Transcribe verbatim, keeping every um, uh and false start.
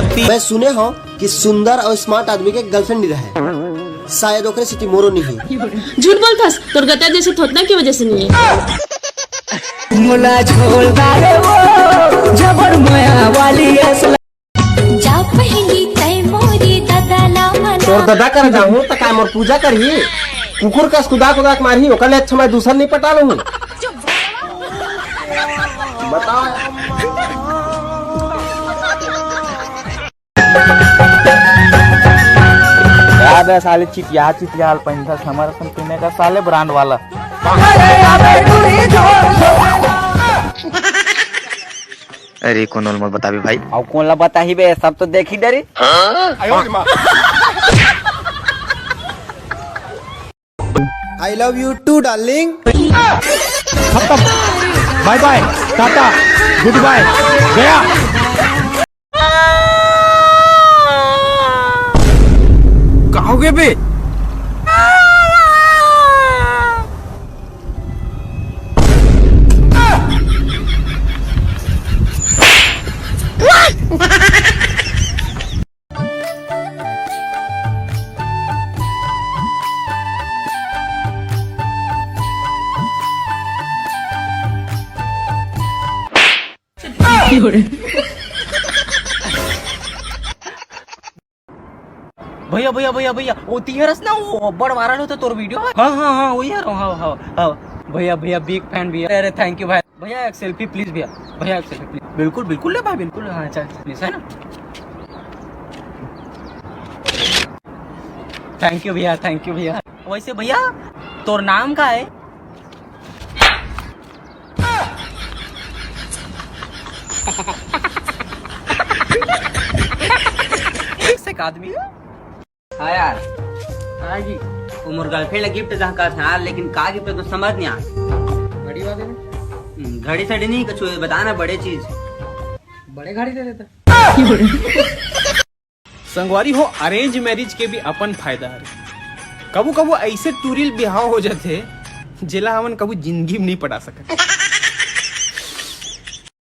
मैं सुने हव कि सुंदर अउ स्मार्ट आदमी के गर्लफ्रेंड नइ रहे, शायद ओकरे सेती मोरो नइ हे। झूठ बोलथस, तोर गतर जइसे थोथना के वजह से नइ हे। मोला झोल डाले वो जबर मया वाली असला। जा पहिली तै मोरी ददा ला मना। तोर ददा कर जाहूं त काय मोर पूजा करही? कुकुर कस कुदा कुदा के मारही, ओकर ले अच्छा मैं दूसर नइ पटा लूं। बताओ। याद है साले चिटिया चिटिया हाल पहिनथस हमर असन पीने का साले ब्रांड वाला। अरे कोनो ल मत बताबे भाई। अउ कोन ला बताही बे, सब तो देखी डरी। I love you too, darling। खत्म। बाय बाय, टाटा, गुड बाय, गया। का हो गया बे? भैया भैया भैया भैया, वो तिहरस ना, वो बड़ वायरल होता तोर वीडियो। हाँ हाँ हाँ, वही यार, हाँ हाँ हाँ। भैया भैया, बिग फैन भैया। अरे थैंक यू भाई। भैया एक सेल्फी प्लीज भैया। भैया एक सेल्फी प्लीज। बिल्कुल बिल्कुल ले भाई, बिल्कुल। हाँ चल प्लीज, है ना। थैंक यू भैया, थैंक यू भैया। वैसे भैया, तोर नाम का है? एक से एक आदमी। हाँ यार। हाँ जी। वो मोर गर्लफ्रेंड ला गिफ्ट दे कहा था यार, लेकिन का गिफ्ट है कुछ समझ नहीं आ। घड़ी वाले में। हम्म, घड़ी सड़ी नहीं, कुछ बताना बड़े चीज। बड़े घड़ी दे देता। संगवारी हो, अरेंज मैरिज के भी अपन फायदा हरे। कभू कभू ऐसे टूरी ल बिहाव हो जाथे, जेला हमन कभू जिंदगी में नहीं पटा सकत।